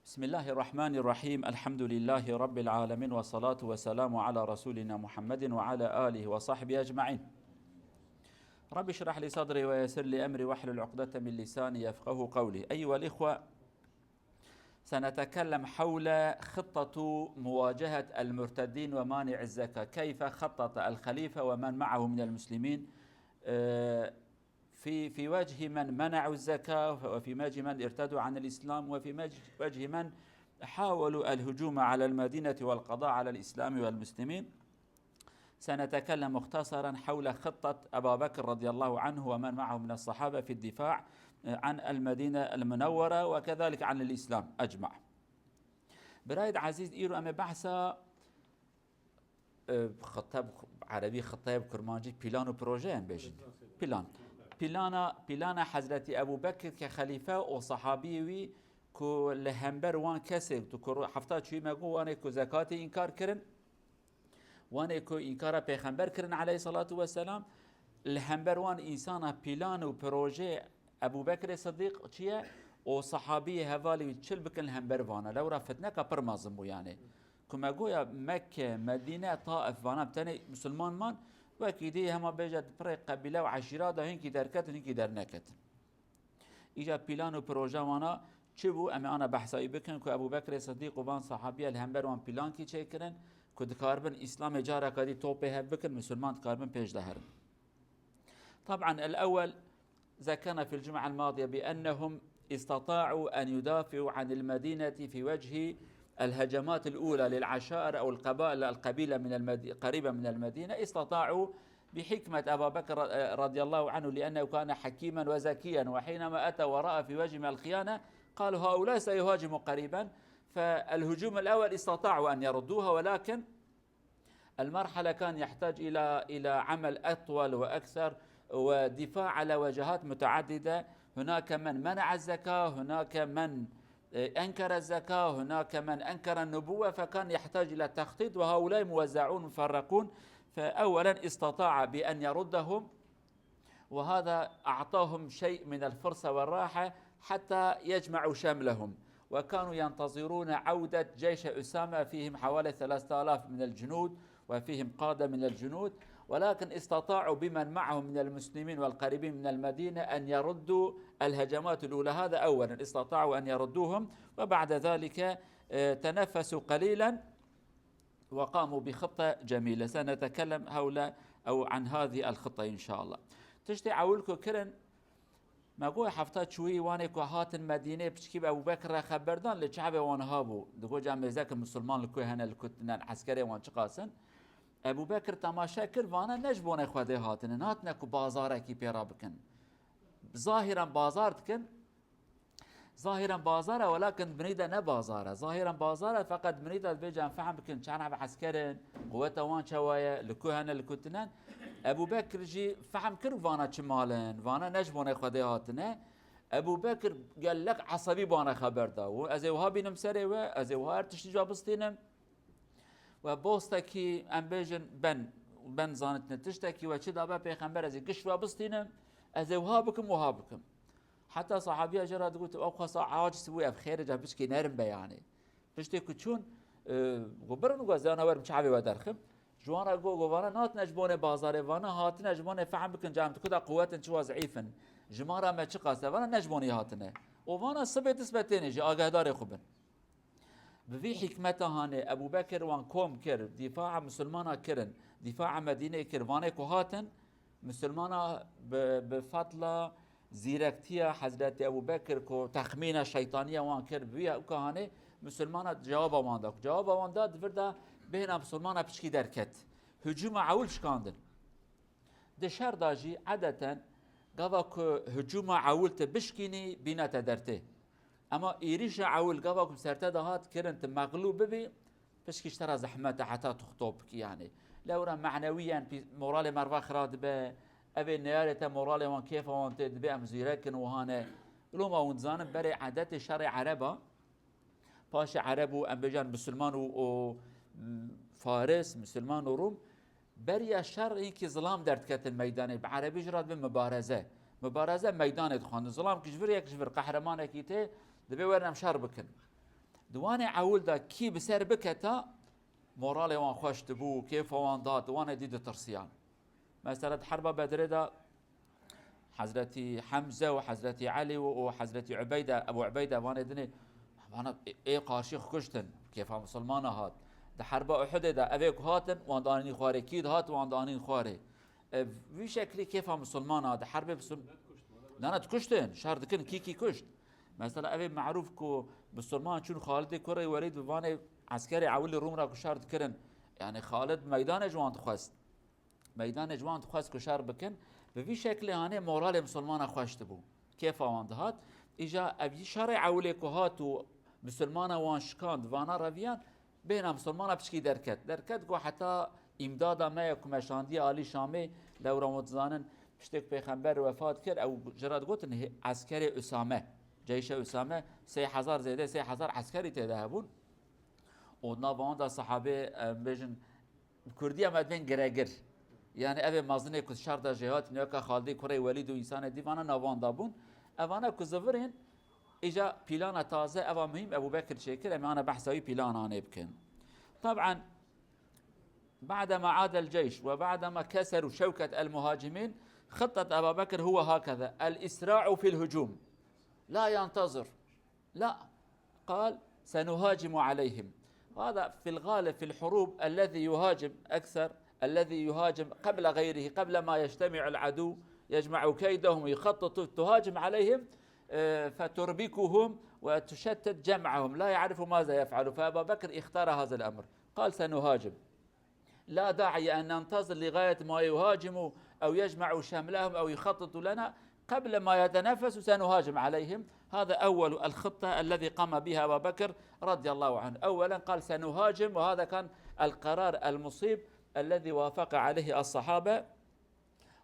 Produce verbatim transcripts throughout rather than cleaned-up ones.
بسم الله الرحمن الرحيم. الحمد لله رب العالمين، والصلاة والسلام على رسولنا محمد وعلى آله وصحبه أجمعين. رب اشرح لي صدري ويسر لي أمري واحلل عقدة من لساني يفقهوا قولي. أيها الإخوة، سنتكلم حول خطة مواجهة المرتدين ومانع الزكاة، كيف خطط الخليفة ومن معه من المسلمين، آه، في، في وجه من منعوا الزكاة، وفي وجه من ارتدوا عن الإسلام، وفي مج-، وجه من حاولوا الهجوم على المدينة والقضاء على الإسلام والمسلمين. سنتكلم مختصرا حول خطة أبا بكر رضي الله عنه ومن معه من الصحابة في الدفاع عن المدينة المنورة وكذلك عن الإسلام أجمع. Birayê ezîz, îro em ê behsa, e, xite bi erebî, xiteyê bi kurmancî plan û proje em bêjin. Plan. Plana, plana Hezretî Ebû Bekir ke xelîfe û sahabiyê wî ku li hember wan kesê tu ku hefta çûyî me got, wanê ku zekatê înkar kirin, wanê ku înkara pêxember kirin aleyhissalatu vesselam, li hember wan însana plan û proje Ebû Bekrê Sidîq çi ye û sahabiyê hevalî wî çil bikin li hember vana. Lewra fitneka pir mezin bû yani. Ku me goya Mekke, Medîne, Taif vana bi tenê misilman man, wekî dî hema bêje di pirê qebîle û eşîra de hinkî derketin, hinkî derneketin. Îca plan û proje wana çi bû? Em ê ana behsa wî bikin ku Ebû Bekrê Sidîq û van sahabiye li hember wan plankî çêkirin ku dikaribin Îslamê careka dî topê hev bikin, misilman dikaribin pêş de herin. طبعا الأول ذكرنا في الجمعة الماضية بأنهم استطاعوا أن يدافعوا عن المدينة في وجه الهجمات الأولى للعشائر أو القبائل، القبيلة من المد-، قريبة من المدينة، استطاعوا بحكمة أبا بكر رضي الله عنه لأنه كان حكيما وذكيا، وحينما أتى ورأى في وجههم الخيانة قالوا: "هؤلاء سيهاجموا قريبا". فالهجوم الأول استطاعوا أن يردوها، ولكن المرحلة كان يحتاج إلى، إلى عمل أطول وأكثر ودفاع على وجهات متعددة. هناك من منع الزكاة، هناك من، آه، أنكر الزكاة، هناك من أنكر النبوة، فكان يحتاج إلى تخطيط، وهؤلاء موزعون مفرقون. فأولا استطاع بأن يردهم، وهذا أعطاهم شيء من الفرصة والراحة حتى يجمعوا شملهم، وكانوا ينتظرون عودة جيش أسامة، فيهم حوالي ثلاثة آلاف من الجنود وفيهم قادة من الجنود، ولكن استطاعوا بمن معهم من المسلمين والقريبين من المدينة أن يردوا الهجمات الأولى. هذا أولا، استطاعوا أن يردوهم، وبعد ذلك، آه، تنفسوا قليلا وقاموا بخطة جميلة. سنتكلم حول أو عن هذه الخطة إن شاء الله. Tiştê ewil ku kirin, me got hefta çûyî wanê ku hatin Medînê piçkî bi Ebû Bekir re xeber dan, li çavê wan habû. Digot, ca mêzeke misilman li ku hene, li ku tinen, eskerê wan çiqas in. Ebû Bekir temaşe kir, vana ne ji bonê Xwedê hatine, nehatine ku bazarekî pê re bikin. Zahîren bazar dikin, Zahîren bazar e, welakin binî de ne bazar e. Zahîren bazar e, feqet binî de dibêje em fehm bikin çend ev esker in, quweta wan çawa ye, li ku hene, li ku tinen. Ebû Bekir jî fehm kir vana çi mal in, vana ne ji bonê Xwedê hatine. Ebû Bekir gelek esebî bana xeber da. Û ez ê wiha bînim serê we, ez ê wiha her tiştî ji we bistînim. We bostekî, em bêjin, ben, ben zanitine tiştekî we çi dabe pêxember, ez ê giş we bistînim, ez ê wiha bikim, wiha bikim. Heta sahabiya jê re digot, ew xwesa aciz bû, ev xêr e, ca piçkî nerin be yani. Piştê ku çûn, e, got, birin, got, ez ê ana werim çavê we derxim. Ji wan re got, got, vana nehatine ji bonê bazarê, vana hatine ji bonê fehm bikin, ca em di ku de quwet in, çiwa zeîf in. Ji me re me çiqas e, vana ne ji bonê hatine. Û vana sibê dest be tênê jî, agahdarê xwe bin. Bi vî hikmeta hanê Ebû Bekir wan kom kir, dîfaa misilmana kirin, dîfaa Medînê kir, vanê ku hatin, misilmana bi, bi fetla zîrektiya Hezretî Ebû Bekir ku texmîna şeytaniya wan kir, bi wî ewka hanê misilmana cewaba wan da. Ku cewaba wan da, di vir de bêhna misilmana piçkî derket. Hicûma ewil şikandin. Di şer de jî edeten gava ku hicûma ewil te bişkînî, bîne te dertê. Ema êrîşa ewil gava ku ser te de hat kirin, tu mexlûb bibî, pişkî ji te re zehmet e heta tu xwe top bikî yani. Lewra me'newiyen pî-, moralê merva xira dibe, evê neyarê te moralê wan, kêfa wan tê dibe, em zîrek in wiha ne. Loma hûn dizanin berê edetê şerê Ereba, Paşê Ereb û, em bêjin, misilman û, û, m, Faris, misilman û Rûm, beriya şer hinkî zilam derdiketin meydanê. Bi erebî jî re dibê mibareze. Mibareze meydanê dixwendin. Zilam ki ji vir, yek ji vir, qehremanekî tê, dibê werin em şer bikin. Di wanê ewil de kî bi ser biketa, moralê wan xweş dibû, kêfa wan dihat, di wanê dî ditirsiyan. Mesela di herba Bedrê de Hezretî Hemze û Hezretî Elî û, û Hezretî Ubeyde, Ebu Ubeyde, vanê dinê, vana ê, ê qarşî xwe kuştin, kêfa misilmana hat. Di herba Uhudê de evê ku hatin, wan danîn xwarê, kî dihat, wan danîn xwarê. E, vî şeklî kêfa misilmana di herbê misil-, nana dikuştin, şer dikin, kî kî kuşt. Mesela evê merûf ku misilman çûn Xalidê kurê Welîd bi vanê eskerê ewilî Rûm ra ku şer dikirin. Yani Xalid meydanê ji wan dixwest. Meydanê ji wan dixwest ku şer bikin. Bi vî şeklê hanê moralê misilmana xweş dibû. Kêfa wan dihat. Îja ev yî şerê ewilê ku hat û misilmana wan şikand, vana reviyan, bêhna misilmana piçkî derket. Derket ku heta îmdada me ye ku me şandiye alî Şamê, lewra wan dizanin, piştê ku Pêxember wefat kir, ew ji re digotin hê-, eskerê Usame, ceyşe Usame, sê hezar zêde, sê hezar eskerî tê de hebûn. Û nava wan de sahabê, em bêjin, bi kurdî em ê dibên giregir. Yani evê mezinê ku şer de jê hat, neweka Xalidê kurê Welîd û însanê dî vana nava wan de bûn. Evana ku zivirên, îja plana taze, eva muhîm Ebu Bekir çêkir, em ê ana behsa wî plananê bikin. Taban, بعدما عاد الجيش وبعدما كسروا شوكة المهاجمين، خطة أبا بكر هو هكذا: الإسراع في الهجوم، لا ينتظر، لا، قال: سنهاجم عليهم. وهذا في الغالب في الحروب الذي يهاجم أكثر، الذي يهاجم قبل غيره، قبل ما يجتمع العدو، يجمع كيدهم ويخطط، تهاجم عليهم، آه، فتربكهم وتشتت جمعهم، لا يعرف ماذا يفعل. فأبا بكر اختار هذا الأمر، قال: سنهاجم. لا داعي أن ننتظر لغاية ما يهاجموا أو يجمعوا شملهم أو يخططوا لنا، قبل ما يتنفسوا سنهاجم عليهم. هذا أول الخطة الذي قام بها أبا بكر رضي الله عنه. أولا قال: سنهاجم، وهذا كان القرار المصيب الذي وافق عليه الصحابة.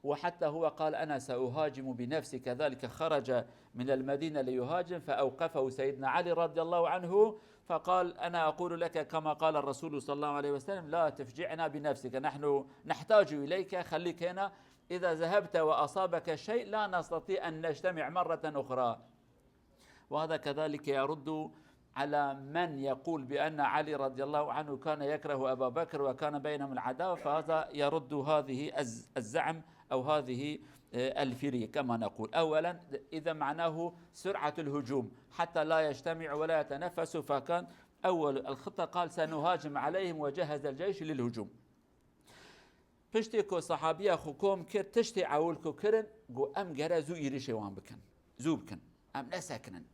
وحتى هو قال: أنا سأهاجم بنفسي. كذلك خرج من المدينة ليهاجم، فأوقفه سيدنا علي رضي الله عنه، فقال: أنا أقول لك كما قال الرسول صلى الله عليه وسلم، لا تفجعنا بنفسك، نحن نحتاج إليك، خليك هنا، إذا ذهبت وأصابك شيء لا نستطيع أن نجتمع مرة أخرى. وهذا كذلك يرد على من يقول بأن علي رضي الله عنه كان يكره أبا بكر وكان بينهم العداوة، فهذا يرد هذه الز-، الزعم أو هذه، آه، الفرية كما نقول. أولا، إذا معناه سرعة الهجوم حتى لا يجتمع ولا يتنفس، فكان أول الخطة قال: سنهاجم عليهم، وجهز الجيش للهجوم. Piştî ku sahabiya xwe kom kir, tiştê ewil ku kirin, got, em gere zû êrişê wan bikin. Zû bikin. Em nesekinin.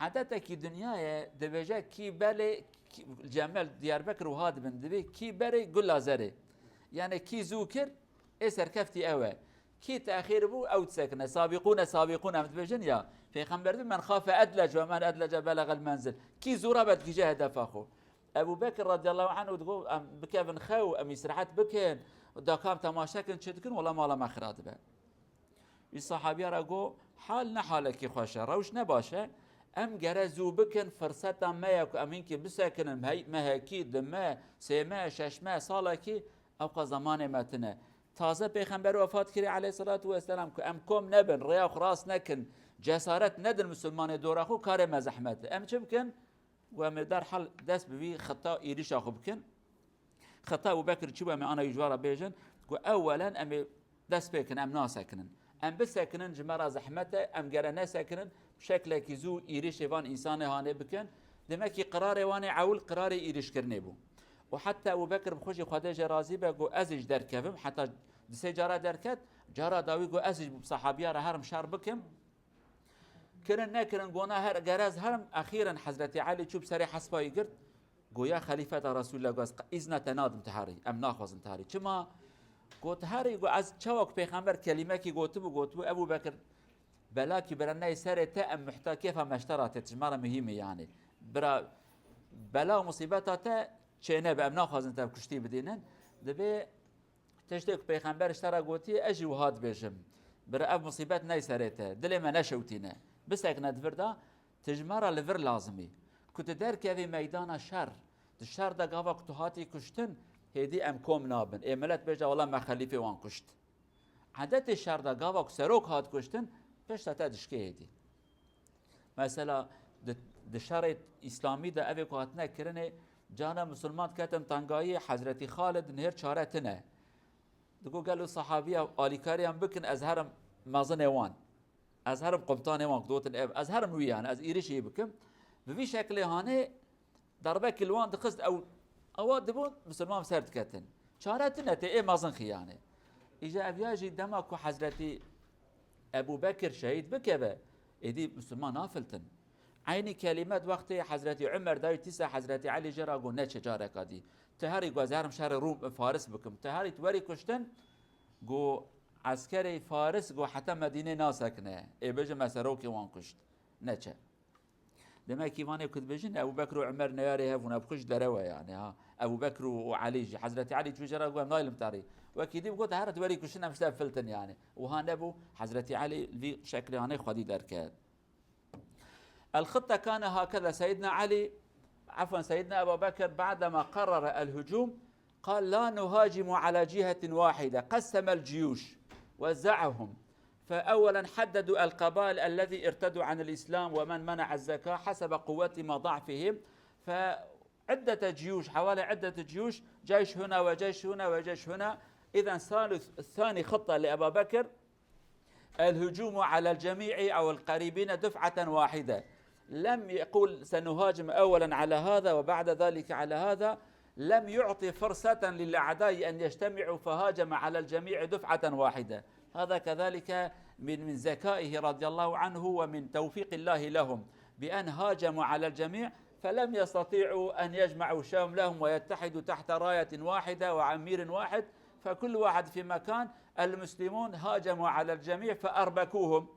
Edetekî dinyayê dibêje kî belê, kî, Cemel, Diyarbekir wiha dibin, dibê kî berê gula zerê. Yani kî zû kir, ê serkeftî ew e. Kî texîr bû, ew disekine. Sabîqûne, sabîqûn em dibêjin ya. Pêxember dibê, "Men xafe edlec ve men edlece belegal menzil." Kî zû rabe digihîje hedefa xwe. Ebu Bekir radiyallahu anhu digot, em bikevin xew, em îstirahet bikin, dakam temaşe kin, çi dikin, wela mala me xira dibe. Wî sahabiya re got, hal ne halekî xweş e, rewş ne baş e. Em gere zû bikin, firseta me ye ku em hinkî bisekinin, hey-, mehekî, di meh, sê meh, şeş meh, salekî, ewqa zemanê me tune. Taze Pêxember wefat kirî aleyhissalatu vesselam, ku em kom nebin, rêya xwe rast nekin, cesaret nedin misilmanê dora xwe, karê me zehmet e. Em çi bikin? Û em ê derhal dest bi vî xita êrişa xwe bikin. Xita Ebu Bekir çi bû, em ê ana wî ji we re bêjin, ku ewelen em ê dest pê kin, em nasekinin. Em bisekinin, ji me re zehmet e, em gere nesekinin, şeklekî zû êrişê van însanê hanê bikin. Demekî qirarê wan ê ewil qirarê êrişkirinê bû. Û heta Ebu Bekir bi xwe jî Xwedê jê razî be, got, ez jî derkevim, heta di sê cara derket, cara dawî got, ez jî bi sahabiya re herim şer bikim. Kirin nekirin, gona her gerez herim, exîren Hezretî Elî çû bi serê hespa wî girt. Goya xelîfeta Resûlillah, got, ez îzna te nadim tu herî, em naxwazin tu herî. Çima? Got, herî, got, ez çawa ku Pêxember kelîmekî gotibû, gotibû, Ebû Bekir, belakî bira ney serê te, em muhta kêfa me ji te re tê, tu ji me re muhîm î yani. Bira bela û musîbeta te çênebe, em naxwazin te bi kuştî bidînin. Dibê Tiştê ku Pêxember ji te re gotiye, ez jî wiha dibêjim. Bira ev musîbet ney serê te, dilê me neşewtîne. Bisekine di vir de, tu ji me re li vir lazim î. Ku tu derkevî meydana şer, di şer de gava ku tu hatî kuştin, hêdî em kom nabin. Ê milet bêje, wela me xelîfê wan kuşt. Edetê şer de gava ku serok hat kuştin, pişta te dişkê hêdî. Mesela di Di şerê îslamî de evê ku hatine kirinê, cana misilman diketin tengayî, Hezretî Xalid nihêr çare tine. Digo gelo sahabiya alîkariyan bikin, ez herim mezinê wan. Ez herim komutanê wan, digotin ev, ez herim wî yani, ez îrişê wî bikim. Bi vî şeklê hanê derbekî li wan dixist ew, ewa dibûn misilman ser diketin. Çare tine tê ê mezin xiyane. Îja ev ya jî dema ku Hezretî Ebu Bekir şehîd bikeve, êdî misilman nafiltin. Eynî kelîmet wextê Hezretî Umer dayî tîsa Hezretî Elî jê re got, neçe careka dî. Tu herî got, ez herim şerê Rûm, Faris bikim. Tu herî tu werî kuştin, got, eskerê Faris, got, heta Medînê nasekine. Ê bêje me serokê wan kuşt. Neçe. Demek ki vanê ku dibêjin Ebu Bekir û Umer neyarê hev bûn, ev xwe ji derew e yani, ha. Ebu Bekir û, û Elî jî, Hezretî Elî çû jê re got, em naylim tarî. Wekî dî got, her tu werî kuştin em ji te filtin yani. Wiha nebû, Hezretî Elî li vî şeklê hanê xwedî derket. الخطة كان هكذا، سيدنا علي، عفوا، سيدنا أبا بكر بعدما قرر الهجوم قال: لا نهاجم على جهة واحدة، قسم الجيوش، وزعهم. فأولا حددوا القبائل الذي ارتدوا عن الإسلام ومن منع الزكاة حسب قوتهم وضعفهم. فعدة جيوش، حوالي عدة جيوش، جيش هنا وجيش هنا وجيش هنا. إذا ثالث، ثاني خطة لأبا بكر الهجوم على الجميع أو القريبين دفعة واحدة. لم يقل سنهاجم أولا على هذا وبعد ذلك على هذا، لم يعط فرصة للأعداء أن يجتمعوا فهاجم على الجميع دفعة واحدة. هذا كذلك من، من ذكائه رضي الله عنه ومن توفيق الله لهم بأن هاجموا على الجميع، فلم يستطيعوا أن يجمعوا شملهم ويتحدوا تحت راية واحدة وأمير واحد، فكل واحد في مكان. المسلمون هاجموا على الجميع فأربكوهم.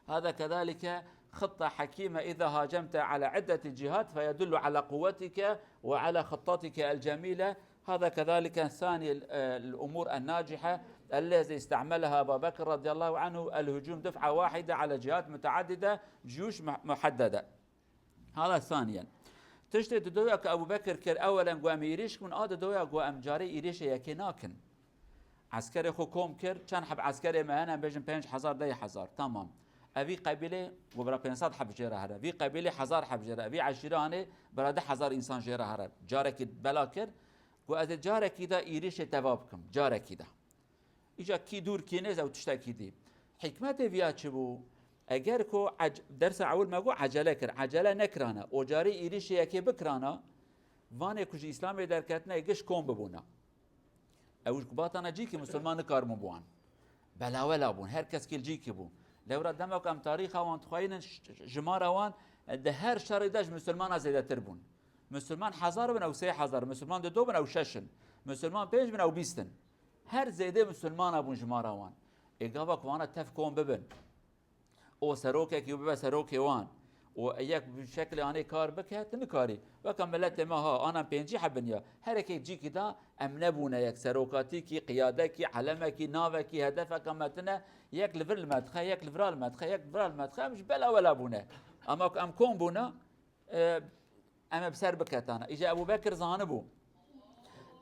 هذا كذلك خطة حكيمة، إذا هاجمت على عدة جهات فيدل على قوتك وعلى خطتك الجميلة. هذا كذلك ثاني ال-، آه، الأمور الناجحة الذي استعملها أبا بكر رضي الله عنه، الهجوم دفعة واحدة على جهات متعددة، جيوش مح-، محددة. هذا ثانيا. Tiştê didoya ku Ebu Bekir kir, ewelen ku em êrîş bikin, a didoya ku em carê êrîşê yekê nakin. Eskerê xwe kom kir, çend heb eskerê me hene, em bêjin pênc hezar, deh hezar, tamam. Evî qebîlê, ku bira pênc sed heb jê re here. Vî qebîlê hezar heb jê re. Evî eşîre hanê, bira du hezar însan jê re here. Carekî bela kir, ku ez ê carekî de êrîşê teva bikim. Carekî de. Îca kî dûr kî nêz ew tiştekî dî. Hikmetê viya çi bû? Eger ku ec-, dersa ewil me got ecele kir. Ecele nekirana. O carî êrîşê yekê bikirana, vanê ku ji Îslamê derketine giş kom bibûna. Ew ji kubatana cîkî misilman nikaribûn bi wan. Belawela bûn. Her kes kê li cîkî bû. Lewra dema ku em tarîxa wan dixweynin, ş-, ş-, jimara wan, e, di her şerî de ji misilmana zêdetir bûn. Misilman hezar bin ew sê hezar, misilman dido bin ew şeş in. Misilman pênc bin ew bîst in. Her zêdê misilmana bûn jimara wan. Ê gava ku vana tev kom bibin. O serokekî bibe serokê wan. O yek bi şeklê anê kar bike, tu nikarî. Weke miletê me ha, anan pêncî hebin ya. Her yekê cîkî da em nebûne yek serokatîkî, qiyadekî, elemekî, navekî, hedefeke me tine. Yek li vir li me dixe, yek li vira li me dixe, yek li vira li me dixe. Em ji bela wela bûne. Ama ku em kom bûna, e, em ê bi ser biketana. Îja Ebû Bekir zanibû.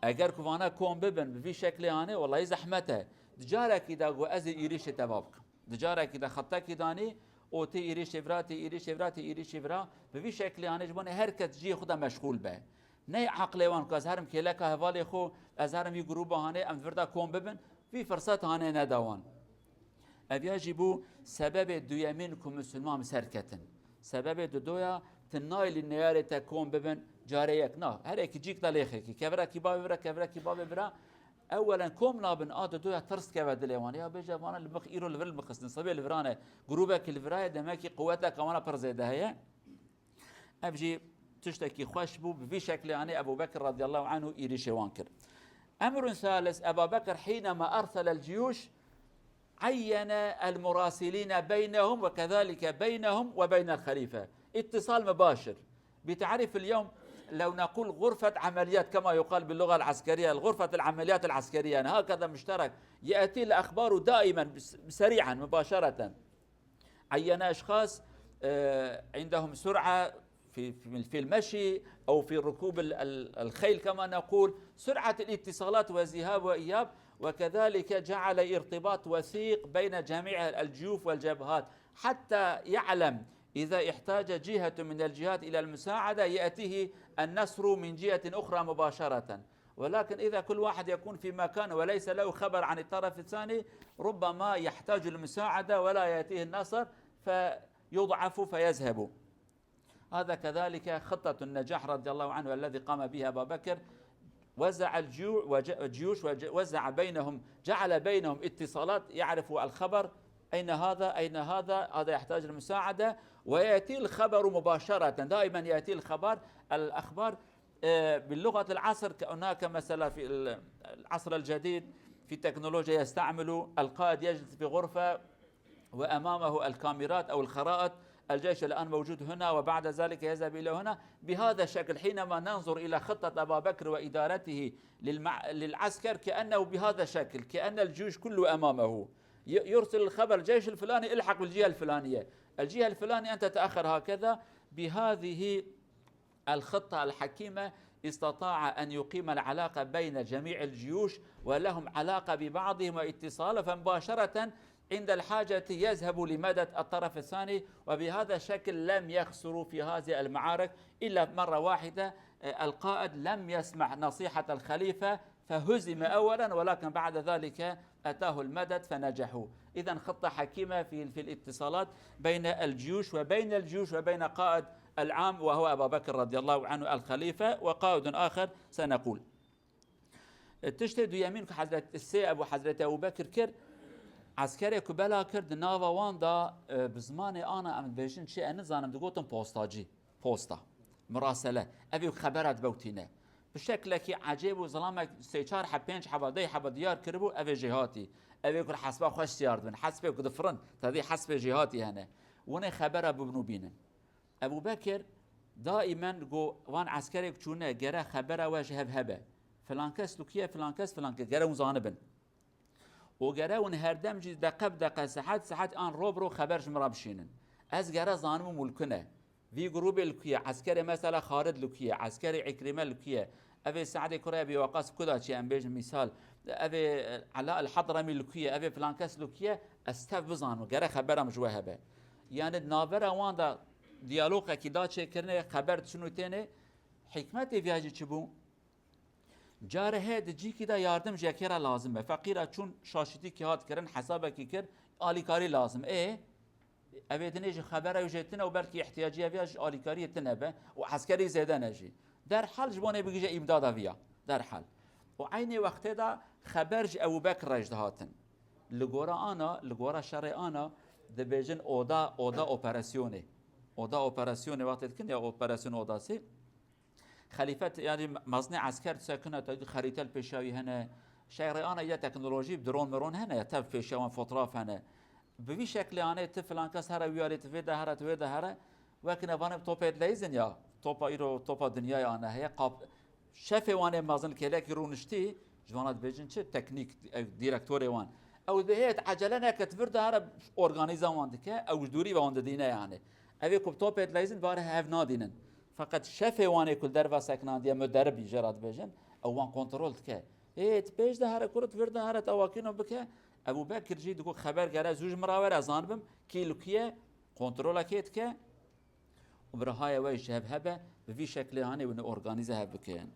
Eger ku vana kom bibin, bi vî şeklê anê, welahî zehmet e. Di carekî de got, ez ê êrîşê teva bikim. Di carekî de xetekî danî, û tê êrîşê vira, tê êrîşê vira, tê êrîşê vira. Bi vî şeklê anê ji bo ne her kes cihê xwe de meşxûl be. Ney eqlê wan ku ez herim kêleka hevalê xwe, ez herim vî grûba hanê, em di vir de kom bibin. Vî firset hanê neda wan. Ev ya jî bû sebebê duyemîn ku misilman bi ser ketin. Sebebê didoya, tu nayê li neyarê te kom bibin, carê yek na. Her yekî cîk de lêxekî. Kevirekî bavê vira, kevirekî bavê vira. Ewelen kom nabin, a didoya tirs keve dilê wan. Ya bêje vana li bix-, îro li vir li bixistin, sibê li virane. Grûbekî li viraye, demekî quweteke wana pir zêde heye. Ev jî tiştekî xweş bû, bi vî şeklê anê Ebû Bekir radiyallahu anhu êrîşê wan kir. أمر ثالث، أبا بكر حينما أرسل الجيوش عين المراسلين بينهم وكذلك بينهم وبين الخليفة. اتصال مباشر. بتعريف اليوم لو نقول غرفة عمليات كما يقال باللغة العسكرية، غرفة العمليات العسكرية، يعني هكذا مشترك، يأتي الأخبار دائما بس-، سريعا مباشرة. عين أشخاص، آه، عندهم سرعة في، في، في المشي أو في ركوب ال-، ال-، الخيل كما نقول، سرعة الاتصالات والذهاب وإياب، وكذلك جعل ارتباط وثيق بين جميع الجيوش والجبهات حتى يعلم إذا احتاج جهة من الجهات إلى المساعدة يأتيه النصر من جهة أخرى مباشرة. ولكن إذا كل واحد يكون في مكان وليس له خبر عن الطرف الثاني، ربما يحتاج المساعدة ولا يأتيه النصر فيضعف فيذهب. هذا كذلك خطة النجاح رضي الله عنه الذي قام به أبا بكر، وزع الجيو-، وج-، الجيوش وج-، وزع بينهم، جعل بينهم اتصالات، يعرف الخبر، أين هذا، أين هذا، هذا يحتاج المساعدة، ويأتي الخبر مباشرة. دائمًا يأتي الخبر، الأخبار، آه، باللغة العصر، ك-، هناك مثلًا في ال-، العصر الجديد في تكنولوجيا يستعمل، القائد يجلس في غرفة، وأمامه الكاميرات أو الخرائط، الجيش الآن موجود هنا وبعد ذلك يذهب إلى هنا. بهذا الشكل حينما ننظر إلى خطة أبا بكر وإدارته للمع-، للعسكر، كأنه بهذا الشكل، كأن الجيوش كله أمامه. ي-، يرسل الخبر: الجيش الفلاني الحق بالجهة الفلانية، الجهة الفلانية أنت تأخر هكذا. بهذه الخطة الحكيمة استطاع أن يقيم العلاقة بين جميع الجيوش، ولهم علاقة ببعضهم واتصال، فمباشرة عند الحاجة يذهب لمدد الطرف الثاني، وبهذا الشكل لم يخسروا في هذه المعارك إلا مرة واحدة. آه، القائد لم يسمع نصيحة الخليفة فهزم أولًا، ولكن بعد ذلك أتاه المدد فنجحوا. إذن خطة حكيمة في، في الاتصالات بين الجيوش وبين الجيوش وبين قائد العام وهو أبا بكر رضي الله عنه الخليفة، وقائد آخر سنقول. Tiştê duyemîn ku Hezret, sê Ebu Hezretî Ebu Bekir kir, eskerê ku bela kir di nava wan de, e, bi zimanê ana em dibêjin çi, ez nizanim, digotin postacî. Posta, mirasele. Ev ê xebera dibewtîne. Bi şeklekî ecêb û zilamek sê çar heb, pênc heba, deh heba diyar kiribû, ev ê jêhatî. Ev ê ku hesba xweş siyar dibin. Hespê ku difirin, tedî hespê jêhatî hene. Winê xebera bibin û bînin. Ebu Bekir daimen go van eskerê ku çûne, gere xebera we ji hev hebe. Filan kes li ku ye, filan kes, filan kes. Gere hûn zanibin. Û gere hûn herdem jî deqe bi deqe, saet saet an ro bi ro xeber ji min re bişînin. Ez gere zanim û mulkine. Vî grûbê li ku ye, eskerê mesela Xalid li ku ye, eskerê Îkrîme li ku ye, ev ê Se'dê kurê Ebî Weqas ku da çi, em bêjin mîsal, ev ê Ela el Hedremî li ku ye, ev ê filan kes li ku ye, ez tev bizanim, gere xebera min ji we hebe. Yani navbera wan de diyalogekî da çêkirine, xeber diçin û têne, hikmetê viya jî çi bû? Carê heye di cîkî de yardim ji yekê re lazim be. Feqîra çûn şaşîtîkî hat kirin, hesabekî kir, alîkarî lazim. Ê, ev ê dinê ji xebera wî jê tune û belkî îhtiyacî ev ya ji alîkariyê tune be û eskerî zêde ne jî. Derhal ji bo nê bigihîje îmdada viya. Derhal. Û eynê wextê de xeber ji Ebû Bekr re jî dihatin. Li gora ana, li gora şerê ana dibêjin oda, oda operasyonê. Oda operasyonê wextê dikin ya operasyon odası. Xelîfet, yani, mezinê esker disekine, te xerîte li pêşiya wî hene. Şerê ana ya teknolojî, dron miron hene ya, tev pêşiya wan fotoğraf hene. Bi vî şeklê anê ti filan kes here wî alî, ti vê de here, ti wê de here. Wek nevanê topê dileyizin ya, topa îro, topa dinyayê ane heye. Qap-, şefê wan ê mezin kêlekî rûniştî, ji wana dibêjin çi? Teknîk, ew, direktorê wan. Ew dibê hêt ecele neke, ti vir de here, organîza wan dike, ew ji dûrî ve wan didîne yani. Ev ê ku bi topê dileyizin, bare hev nadînin. Feqet şefê wan ê ku li derve sekinandiye, muderib jê re dibêjin, ew wan kontrol dike. Hêt pêş de here, kurit vir de here, te wakîno bike. Ebû Bekir jî digot, xeber gere zû ji min re were, ez zanibim kî li ku ye, kontrolekê dike. Û bi rihaya we ji hev hebe, bi vî şeklê hanê wine organîze hev bikin.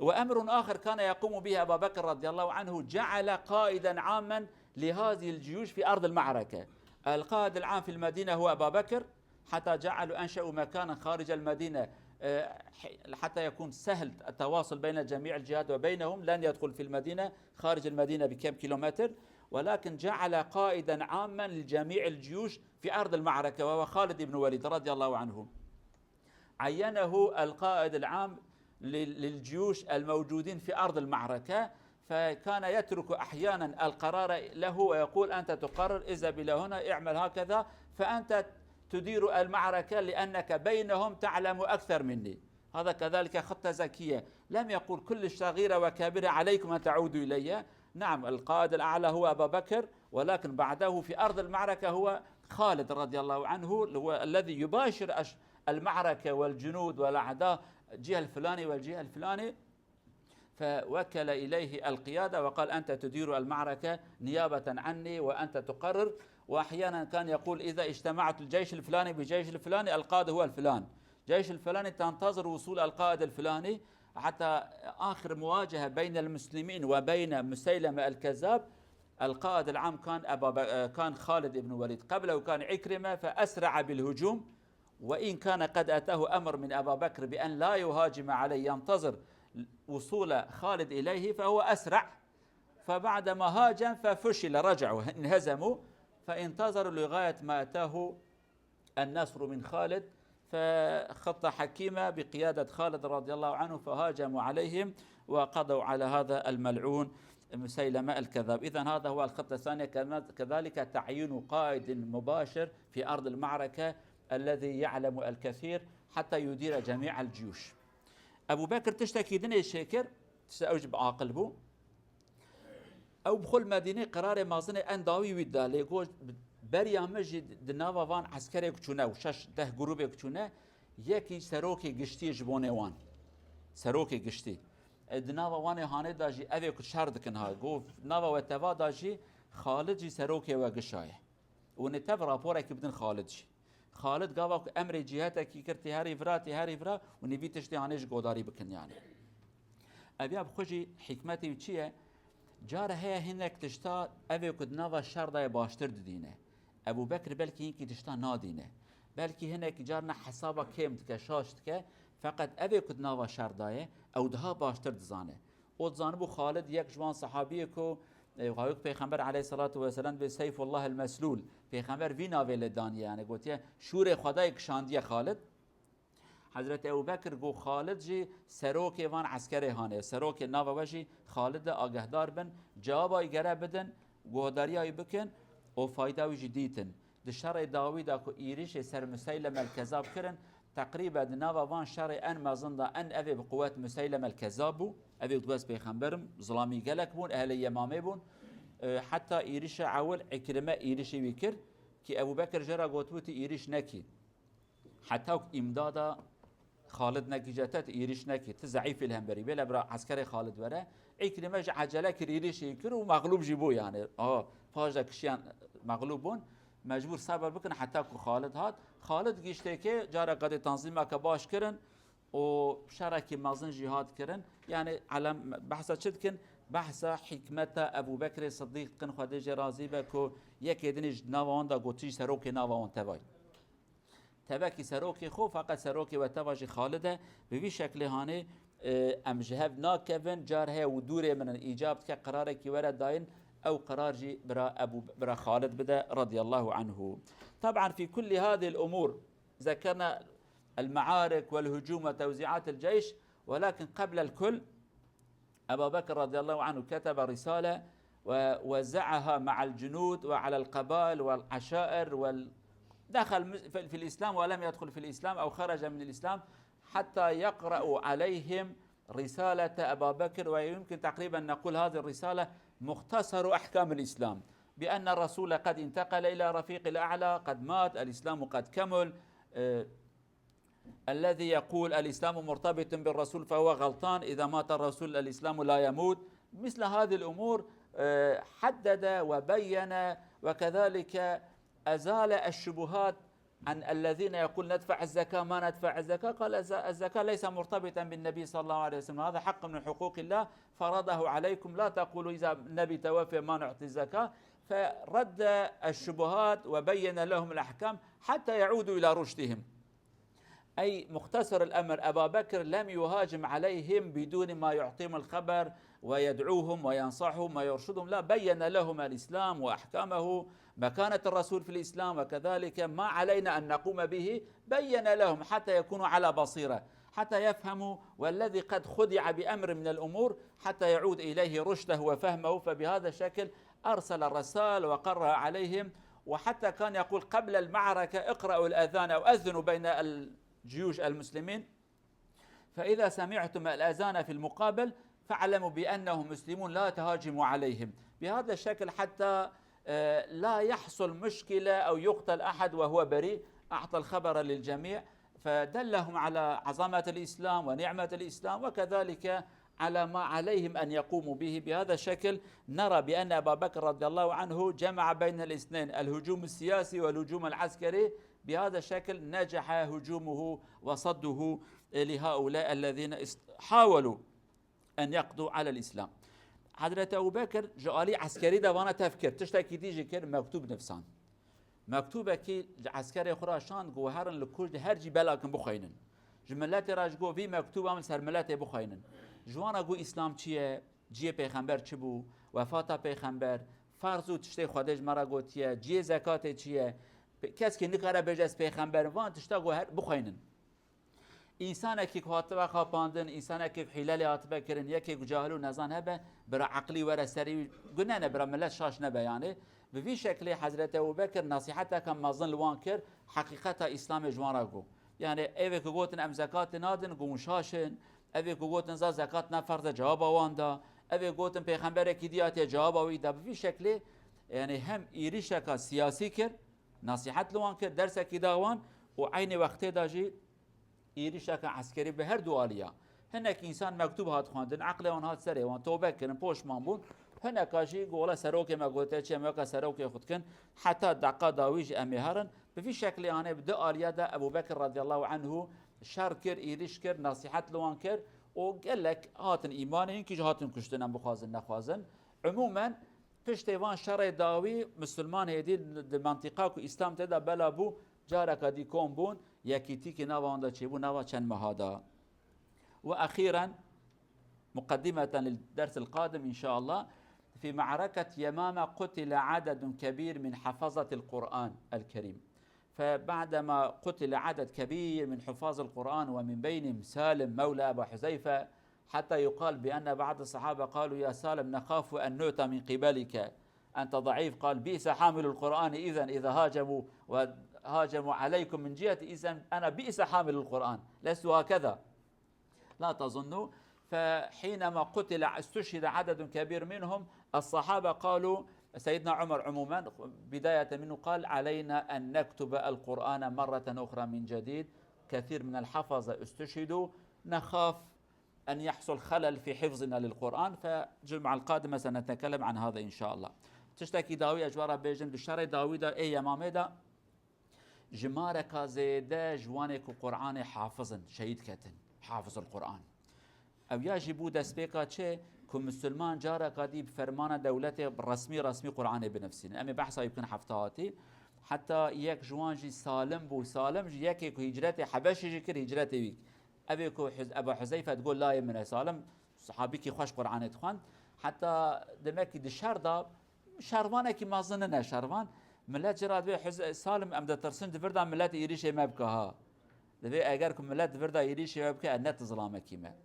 وأمر آخر كان يقوم به أبا بكر رضي الله عنه، جعل قائدا عاما لهذه الجيوش في أرض المعركة. القائد العام في المدينة هو أبا بكر، حتى جعلوا أنشأوا مكانا خارج المدينة، آه، ح-، حتى يكون سهل التواصل بين جميع الجهات وبينهم، لن يدخل في المدينة، خارج المدينة بكم كيلومتر، ولكن جعل قائدا عاما لجميع الجيوش في أرض المعركة، وهو خالد بن الوليد رضي الله عنه. عينه القائد العام لل-، للجيوش الموجودين في أرض المعركة، فكان يترك أحيانا القرار له ويقول: أنت تقرر، اذهب إلى هنا، اعمل هكذا، فأنت تدير المعركة لأنك بينهم تعلم أكثر مني. هذا كذلك خطة ذكية. لم يقل: كل صغيرة وكبيرة عليكم أن تعودوا إلي. نعم، القائد الأعلى هو أبا بكر، ولكن بعده في أرض المعركة هو خالد رضي الله عنه، هو الذي يباشر أش-، المعركة والجنود والأعداء، الجهة الفلانية والجهة الفلانية. فوكل إليه القيادة وقال: أنت تدير المعركة نيابة عني وأنت تقرر. وأحيانا كان يقول: إذا اجتمعت الجيش الفلاني بجيش الفلاني، القائد هو الفلان. جيش الفلاني تنتظر وصول القائد الفلاني حتى آخر مواجهة بين المسلمين وبين مسيلمة الكذاب. القائد العام كان أبا ب-، كان خالد بن الوليد، قبله كان عكرمة فأسرع بالهجوم، وإن كان قد أتاه أمر من أبا بكر بأن لا يهاجم عليه، ينتظر وصول خالد إليه، فهو أسرع. فبعدما هاجم ففشل، رجعوا، انهزموا، فانتظروا لغاية ما أتاه النصر من خالد، فخطة حكيمة بقيادة خالد رضي الله عنه، فهاجموا عليهم وقضوا على هذا الملعون مسيلمة الكذاب. إذن هذا هو الخطة الثانية، كما-، كذلك تعيين قائد مباشر في أرض المعركة الذي يعلم الكثير حتى يدير جميع الجيوش. Ebu Bekir tiştekî din ê çêkir, tişte ew jî bi aqil bû. Ew bi xwe li Medînê qerarê mezinê en dawî wî da, lê got, beriya min jî di nava van eskerê ku çûne û şeş deh grûbê ku çûne, yekî serokê giştî ji bonê wan. Serokê giştî. E, di nava wanê hanê da jî evê ku şer dikin ha. Got, nava we teva da jî Xalid jî serokê we gişa ye. Û nê tev raporekî bidin Xalid jî. Xalid gava ku emrê cîhetekî kir, tê herî vira, tê herî vira û nê vî tiştê hanê ji godarî bikin yani. Ev ya bi xwe jî hikmetê wî çi ye? Cara heye hinek tişta evê ku di nava şer de ye baştir didîne. Ebû Bekir belkî hinkî tişta nadîne. Belkî hinekî carna hesaba kêm dike, şaş dike. Feqet evê ku di nava şer de ye, ew daha baştir dizane. O dizanibû Xalid yek ji wan sehabiyê ku, e, gawik Pêxember aleyhissalatu vesselam dibê Seyfullah el Meslûl. Pêxember vî navê lê daniye, yani gotiye, şûrê Xwedayê kişandiye Xalid. Hezretî Ebu Bekir got, Xalid jî serokê van eskerê hanê, serokê nava we jî Xalid e, agehdar bin, cewaba wî gere bidin, guhdariya wî bikin û fayda wî jî dîtin. Di şerê dawî de ku êrîşê ser Museylem el Kezab kirin, teqrîben di nava van şerê en mezin de en evê bi quwet Museylem el Kezab bû. Evê got, ez pêxemberim, zilamî gelek bûn, ehlê Yemamê bûn. E, heta êrîşa ewil Îkrime êrîşê wî kir, ki Ebu Bekir jê re gotibû, tu êrîş nekî. Heta ku îmdada Xalid nekî, jete tu êrîş nekî, tu zeîf î li hemberî. Bêle bira eskerê Xalid were. Îkrîme jî ecele kir, êrîşê kir û mexlûb jî bû yani. Aha, paş de kişiyan mexlûb bûn. Mecbûr sebir bikin heta ku Xalid hat. Xalid giştê kê, careke dê tanzîmeke baş kirin û şerekî mezin jî hat kirin. Yani elem behsa çi dikin? Behsa hikmeta Ebû Bekrê Siddîq dikin, Xwedê jê razî be, ku yekê dinê ji nava wan de got, tu jî serokê nava wan tevay. Tevekî serokê xwe, feqet serokê we teva jî Xalid e. Bi vî şeklê hanê, e, em ji hev nakevin, car heye û dûrê min in, îcab dike qerarekî were dayîn, ew qerar jî bira Ebû, bira Xalid bide radiyallahu anhu. Taban fi kulli hadihil umur zekerna el-me'arik vel-hucum ve tevzi'at el-ceyş, welakin qebl el-kull, أبا بكر رضي الله عنه كتب رسالة ووزعها مع الجنود وعلى القبائل والعشائر وال-، دخل في، في الإسلام ولم يدخل في الإسلام أو خرج من الإسلام، حتى يقرأوا عليهم رسالة أبا بكر. ويمكن تقريبا نقول هذه الرسالة مختصر أحكام الإسلام، بأن الرسول قد انتقل إلى رفيق الأعلى، قد مات، الإسلام قد كمل، آه، الذي يقول الإسلام مرتبط بالرسول فهو غلطان، إذا مات الرسول الإسلام لا يموت. مثل هذه الأمور، آه، حدد وبين، وكذلك أزال الشبهات عن الذين يقول ندفع الزكاة، ما ندفع الزكاة، قال: "الز-، الزكاة ليس مرتبطا بالنبي صلى الله عليه وسلم، هذا حق من حقوق الله فرضه عليكم، لا تقولوا إذا النبي توفي ما نعطي الزكاة". فرد الشبهات وبين لهم الأحكام حتى يعودوا إلى رشدهم. أي مختصر الأمر، أبا بكر لم يهاجم عليهم بدون ما يعطيهم الخبر ويدعوهم وينصحهم ويرشدهم، لا، بين لهم الإسلام وأحكامه، مكانة الرسول في الإسلام، وكذلك ما علينا أن نقوم به، بين لهم حتى يكونوا على بصيرة، حتى يفهموا، والذي قد خدع بأمر من الأمور حتى يعود إليه رشده وفهمه. فبهذا الشكل أرسل الرسائل وقرأ عليهم، وحتى كان يقول قبل المعركة: "اقرأوا الأذان أو أذنوا بين الجيوش المسلمين، فإذا سمعتم الأذان في المقابل فاعلموا بأنهم مسلمون، لا تهاجموا عليهم." بهذا الشكل حتى، آه، لا يحصل مشكلة أو يقتل أحد وهو بريء، أعطى الخبر للجميع، فدلهم على عظمة الإسلام ونعمة الإسلام، وكذلك على ما عليهم أن يقوموا به. بهذا الشكل نرى بأن أبا بكر رضي الله عنه جمع بين الاثنين، الهجوم السياسي والهجوم العسكري. بهذا الشكل نجح هجومه وصده لهؤلاء الذين است-، حاولوا أن يقضوا على الإسلام. Hezreti Ebu Bekir ji alî eskerî de vana tev kir. Tiştekî dî jî kir, mektûb nivîsand. Mektûbekî ji eskerê xwe re şand, got, herin li Kuş de her cî bela kin bixweynin. Ji miletê re jî got, vî mektûba min ser miletê bixweynin. Ji wan re got, Îslam çi ye? Cihê pêxember çi bû? Wefata pêxember, ferz û tiştê Xwedê ji me re gotiye, cihê zekatê çi ye? Pe-, kes kî nikare bêje ez pêxember im. Van tişta got her bixweynin. Însanekî ku hatibe xapandin, însanekî ku hîle lê hatibe kirin, yekê ku cahil û nezan hebe, bira eqlî were serî wî, gune ne, bira milet şaş nebe yanî. Bi vî şeklê Hezreti Ebu Bekir nesîheteke mezin li wan kir, heqîqeta Îslamê ji wan re got. Yanî evê ku gotin em zekatê nadin, got hûn şaş in, evê ku gotin za zekat ne ferz e, cewaba wan da, evê gotin pêxemberekî dî hatiye, cewaba wî da. Bi vî şeklê yanî hem êrîşeka siyasî kir, nesîhet li wan kir, dersekî da wan û eynî wextê de jî êrîşeke eskerî bi her du aliya. Hinek însan mektûb hat xwendin, eqlê wan hat serê wan, tobe kirin, poşman bûn. Hineka jî got, wela serokê me gote çi, em weke serokê xwe dikin, heta deqa dawî jî em ê herin. Bi vî şeklê anê bi du aliya de Ebu Bekir radiyallahu anhu şer kir, êrîş kir, nesîhet li wan kir û gelek hatin îmanê, hinkî jî hatin kuştin, em bixwazin nexwazin. Umûmen, piştê van şerê dawî, misilman hêdî di mentiqa ku Îslam tê de bela bû, careka dî kom bûn, yekîtîkî nava wan de çêbû, nava çend meha de. وأخيرا، مقدمة للدرس القادم إن شاء الله، في معركة يمامة قتل عدد كبير من حفظة القرآن الكريم. فبعدما قتل عدد كبير من حفاظ القرآن، ومن بينهم سالم مولى أبا حذيفة، حتى يقال بأن بعض الصحابة قالوا: يا سالم، نخاف أن نؤتى من قبلك، أنت ضعيف. قال: بئس حامل القرآن إذن، إذا هاجموا وهاجموا عليكم من جهتي، إذن أنا بئس حامل القرآن، لست هكذا. لا تظنوا. فحينما قتل، استشهد عدد كبير منهم، الصحابة قالوا، سيدنا عمر عموما بداية منه قال: علينا أن نكتب القرآن مرة أخرى من جديد، كثير من الحفظة استشهدوا، نخاف أن يحصل خلل في حفظنا للقرآن، فالجمعة القادمة سنتكلم عن هذا إن شاء الله. Tiştekî dawî ez ji we re bêjim, di şerê dawî de ê Yemamê de, jimareka zêde ji wanê ku Qur'anê hafiz in, şehîd ketin. Hafizul Qur'an. Ew ya jî bû destpêka çi? Ku misilman careka dî bi fermana dewletê resmî resmî Qur'anê binivîsînin. Em ê behsa wî bikin hefta hatî. Heta yek ji wan jî Salim bû. Salim jî yekê ku hîcretê Hebeşê jî kir, hîcretê wî. Ev ê ku Huz-, Eba Huzeyfe digot layê min e. Salim sahabîkî xweş Qur'anê dixwend. Heta demekî di şer de şervanekî mezin nine şervan. Milet ji re dibê Huz-, Salim, em ditirsin di vir de milet êrîşê me bike ha. Dibê eger ku milet di vir de êrîşê me bike, ez ne tu zilamekî me.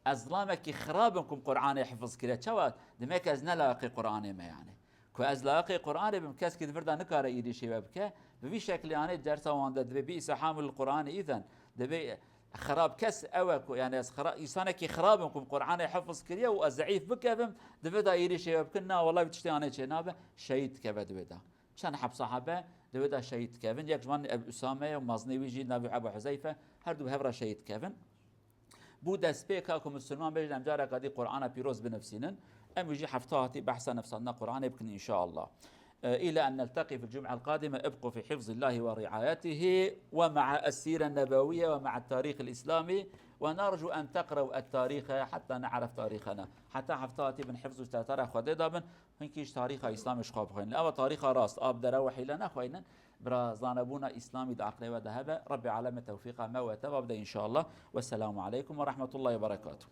Ez zilamekî xirab im ku Qur'anê hifiz kiriye. Çawa? Demek ez ne layiqê Qur'anê me yani. Ku ez layiqê Qur'anê bim, keskî di vir de nikare êrîşê me bike. Bi vî şeklê anê dersa wan de dibê bî'se hamilul Qur'anê îzen. Dibê xirab kes ew e ku, yani ez xira-, însanekî xirab im ku Qur'anê hifiz kiriye û ez zeîf bikevim, di vê de êrîşê we bikin, na, wela vî tiştê anê çê nabe, şehîd dikeve di vê de. Çend heb sahabe di vê de şehîd dikevin. Yek ji wan Ebu Usame ye û mezinê wî jî navê Ebu Huzeyfe, her du bi hev re şehîd dikevin. Bû destpêka ku misilman bêjin em careka dî Qur'ana pîroz binivîsînin. Em wî jî hefta hatî behsa nivîsandina Qur'anê bikin înşaallah. إلى أن نلتقي في الجمعة القادمة، ابقوا في حفظ الله ورعايته ومع السيرة النبوية ومع التاريخ الإسلامي، ونرجو أن تقرأوا التاريخ حتى نعرف تاريخنا. Heta hefta hatî bin hifz û setara Xwedê da bin, hinkî ji tarîxa Îslamê ji xwe bixwînin. Ewa tarîxa rast, a bi derew û hîle nexwînin. Bira zanebûna Îslamî di aqlê we de hebe, Rebbê aleme tewfîqa me we teva bide înşallah. Wesselamu aleykum ve rahmetullahi ve berekatuh.